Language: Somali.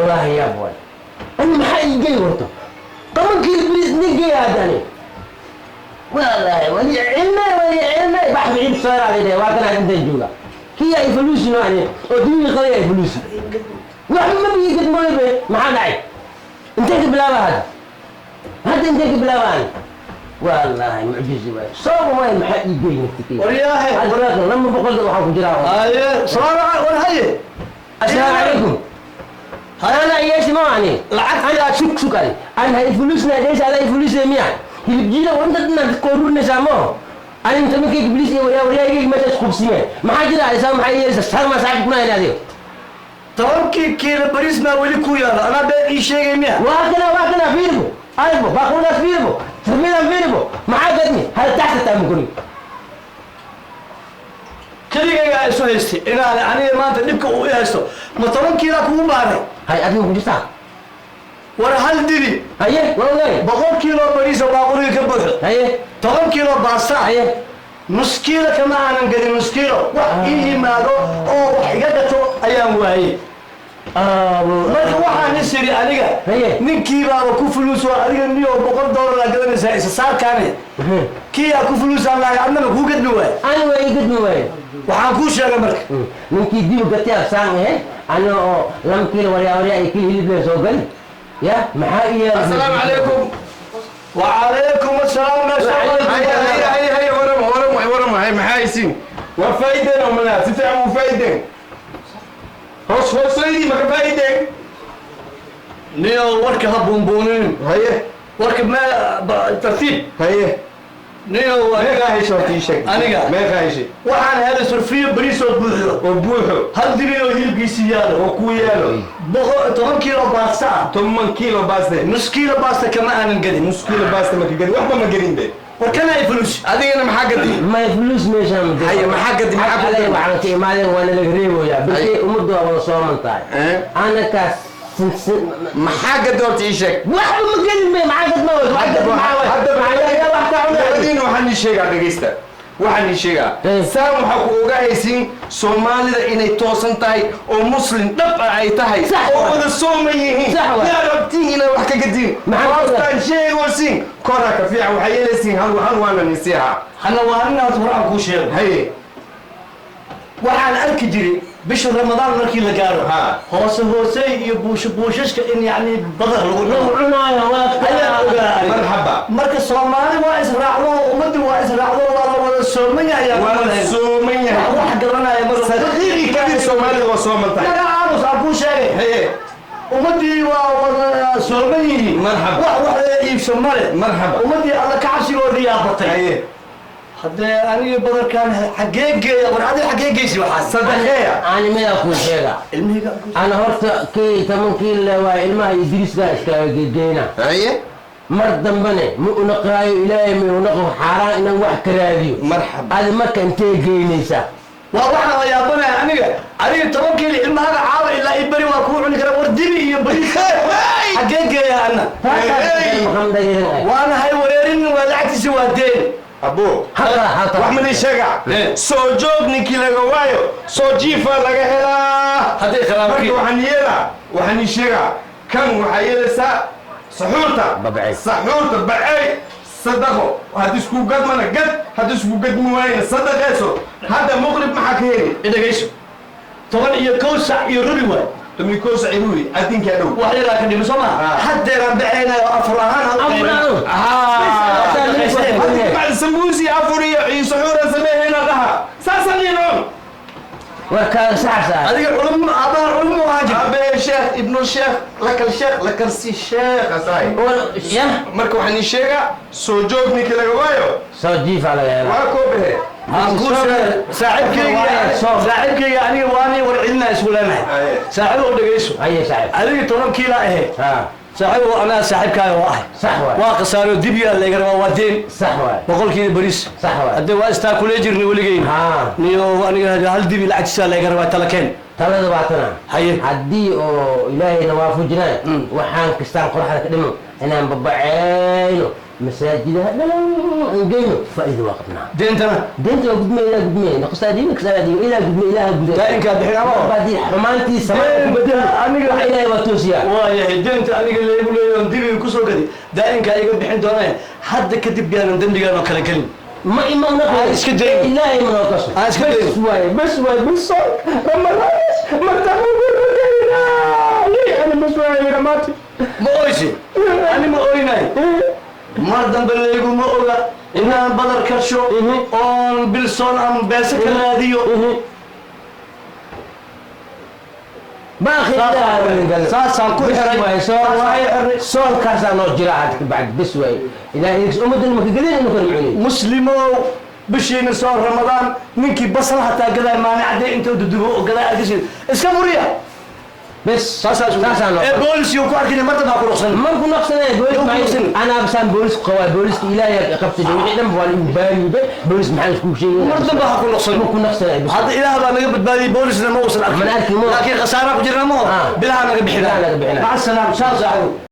Wallaahi yaab waay. Ani maxaa ii gey horta 10 kiilo bariis nin geeya haddani? Wallaahi wali cilme, wali cilme bax biciid soo raacday. Waa kana intaan jooga kiya ay fuluusi noocni oo dunyada qaday ay fuluusi wax ma biyi gadmooyo be. Maxaa dhacay? Intee ka bilaaba hadda? Hadda intee ka bilaabaan? Wallaahi mucjizi waay, sooba waay. Maxaa ii gey naftikey? Waryaahe. Hadda 200 waxaa ku jiraa. Haye, salaam war, haye. Assalaamu calaykum. أنا إيش ما يعني Lacagtii. أنا سك سك علي أنا هاي فلوسنا ليش على فلوس ميا هي بجينا وأنت تنا كورون نسامو. أنا أنت ممكن إبليس ويا ويا يجي ما تسخب سمع ما حد على سام حي سام ما ساعد كنا هنا. 10-kii kiilo bariis maa weli ku yaala? Anaa been ii sheegay miya? وهكذا وهكذا فيربو ألفو باخونا فيربو ترمينا فيربو ما حد هل تحت تأمكني. Keligaygaa isu haystay inaan aniga maanta dhibka uu i haysto. Ma 10 kiilaa kugu baaray? هاي أبي وجدتها. War hal dibi. هيا والله. 100 kiilo bariisa baaquriga ka buuxo. هيا. 10 kiilo baasta. هيا. Nus kiilo kama aanan gelin, nus kiilo. Wax ii yimaado oo wax iga gato ayaan waayey. Marka waxaan is iri aniga Haye. ninkii baaba ku fuluus oo adiga niyo $100 aa gadanaysaa isa saarkaane kii aa ku fuluusaan lahay adnana kuu gadmi waay. أنا وين قد وين. Waxaan kuu sheegay marka. Ninkii dib gatay afsaan eh ana oo 2 kiilo waryaa waryaa ay kiilo hilib soo gali ya maxaa iyo. Asalaamu calaykum. Wacalaykum asalaam. Haya haya haya haya, waram waram waram. Hay, maxaa haysiin? Waa faa'iideen oo malaa si fiican u faa'iideen. Hoos hoosaydii ma ka faa'iideen? Niyo, warka ha buunbuunin. Haye. Warka ma tartiib. Haye. Niyo. Meeqaa heshay horta? Ii sheeg. Aniga? Meeqaa heshay? Waxaan helay surfiyo bariis oo buuxdo. Oo buuxo. Hal dibi oo hilibkiisi yaalo. Oo ku yaalo. 10 kiilo baasta ah. 10 kiilo baaste. Nus kiilo baasta kama aanan gadin. Nus kiilo baaste ma ka gadin? Waxba ma gelin be. War kana ay fulus. Adigana maxaa gadi? Ma fulus meeshaan. Haye, maxaa gadi? Maxaa ku alay gadi? Waxaan ka imaadeen waana laga reeboyaa bilkii ummaddu waa wada sooman tahay. Eh? Anakaas Maxaa gadi horta? Ii sheeg. Waxba ma gelin be. Maxaa gad ma wax gad maxaa waay? Hadda maxaa wax ka cunay? Labadiina waxaan ii sheegaa, dhegaysta, waxaan ii sheegaa. Eh. Saan waxaa ku ogahaysiin Soomaalida inay toosan tahay oo muslim dhab ah ay tahay Sax oo waay. wada sooman yihiin. Sax waay. Yaa rabtiin inay wax ka gadiin? Maxaa ku Hoostaan sheegosiin koraa ka fiican. Waxaa yeelaysiin hal hal waana nasiixa. Hana waa arrin horta hore aan kuu sheego. Haye. Waxaan arki jiray bisha Ramadaan markii la gaaro hoose hoosey iyo buusho buushashka in yacni badar lagu lagu cuno cunaayo waa. Ayaan ogaa aniga. Marxaba. Marka Soomaali waa israacdo, ummadii waa israacdo, waa la wada sooman yahay. Waa la sooman yahay. Wax garanaya mar. Saqiiri kabiir, Soomaalida waa sooman tahay. Naga aamus aan kuu sheegay. Haye. Ummadii waa wada sooman yihiin. Marxaba. Wax wax iibso male. Marxaba. Ummadii alla ka cabsigoodii yaa batay. Haye. Haddee aniga badarkan xaggee geeya? War adiga xaggee geysi waxaas? Sadaqeeya. Ani midaa kuu sheega. Ilmihayga. Ana horta kii 10 kiilo waa ilmaha Idriiska iskaga gegeyna. Haye. Mar dambene ma unaqaayo, Ilaahay ma unaqo xaaraan inaan wax ka raadiyo. Marxaba. Adi marka intee geynaysaa? Waa waxaan la yaabanaya aniga. Aniga 10 kiilo ilmahaga caawa ilaa i beri waa kuu cuni kara. War dibi iyo bariis xaggee geeya ana? Maxamed. Waana hay wareerin, waa lacagtiisa waa deen. Abo, wax ma lii sheegaa? Soo joog ninkii laga waayo, soo jiifa laga helaa. Haddii Marka waxaan yeelaa, waxaan ii sheegaa, kan waxaa yeelaysaa saxuurta. Babacay. Saxuurta bacay, sadaqo. Haddii isku gadmana gad, haddii isku gadmi waayna sadaqayso. Hadda muqrib maxaa ka heli? Dhegayso, 11:15 waay. 11 rubi adinkaa dhow. Wax yaraa ka dhimi soo maha? Ah. Haddeeraan baxaynayo afur ahaan hal Afur ahaan. Hadii bacd sambuusi afur iyo saxuuran sameehayna dhaha saasaan inoon. Warkaa sax sax. Adiga culum, aabaha culum u ahaan jira. Abe sheekh ibnu sheekh lakal sheekh lakal si sheekh asaay. Ya. Marka waxaan ii sheegaa, soo joog ninkii laga waayo soo jiifa laga helaa. Waa koo behe. Aan kuu sheegay saaxiibkayga, saaxiibkayga aniga waani war cidina isku leenahay. Aye. Saaxiib oo dhegayso. Haye saaxiib. Adiga 10 kiila ahayd. Ha. Saaxiib oo anaa saaxiibkaaga waa ahay. Sax waay. Waa khasaaro, dibyaa layga rabaa, waa deen. Sax waay. 100 kiilo bariis. Sax waay. Haddee waa istaa kula jirnay weligeyn. Ha. Niyo, aniga hal dibi lacagtiisa layga rabaa, talakeen. Talada baatana. Haye. Haddii oo Ilaahayna waafujinaan, waxaan kastaan qoraxda ka dhimo inaan babaceyno. Masaajidaha dhan aan geyno, faa'iido waa qabnaa. Deentana? Deenta waa gudmay, ilaa gudmay naqstaa diin kastaa diin ilaa gudmay ilaaha guday. Daa'inkaa bixin ama? Baadii xumaantii samaan ku bedel. Aniga wax ilaahay waa toosiyaa. Waayahay, deenta aniga laygu leeyahay oon dibiga kusoo gadi daa'inkaa iga bixin doonaya. Hadda kadib yaanan dembigaan oo kale gelin. Ma ima Aan iska dayno. Ilaahay ma noo kaso. Aan iska dayno. Bas waaye, bas waaye, bas soon Ramadaan martaba ana bas waaye dhamaatay. Ma oysi, ani ma oynay. Mar dambe layguma oga inaan badar karsho oon bilsoon ama beese ka raadiyo. Baaqi. Saasaan ku xiray. Waaye soon, soonkaasaa noo jira hadda kabacdi. Bas waaye, ilaahay ummaddan maka gelin inu kala mucunay. Muslimow, bishiina soo Ramadaan, ninkii basal hataa gadaa maalin cadday intuu dudubo oo gadaa arkisiin iska buriya. Bas. Saasaa. Saasaa noo ee boolis iyo ku arkin mar dambe ha ku ruqsan. Man ku naqsanaya boolis. Yow ku naqsan. Anaa basaan boolis qabaa, booliska ilaahay qabtay, wixii dhan waa lagu baariyay. Boolis maxaan isku sheegay? Mar dambe ha ku noqsan. Ma ku naqsanaya bas. Hadda Ilaah baa naga badbaadiyey, boolisna ma uusan arkin. Mana arkin, Laakiin khasaara ku jirna ma Ah. bilaha naga bixina. Bilaha naga bixina. Maca salaam, saa saaxibo.